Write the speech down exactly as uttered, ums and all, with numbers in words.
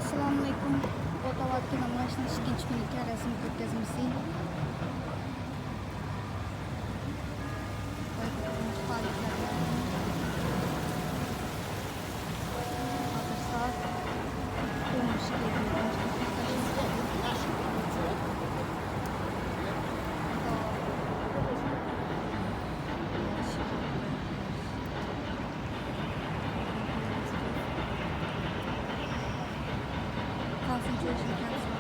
ئەسسالامۇئەلەيكۇم. ئوتاۋادىكى نامايىشنىڭ ئىككىنچى كۈنى رەسىم كۆرگەزمىسى. بايقىدىغان پائالىيەتلەر. ھازىر سائەت ئون ئىككى. Concentration camps.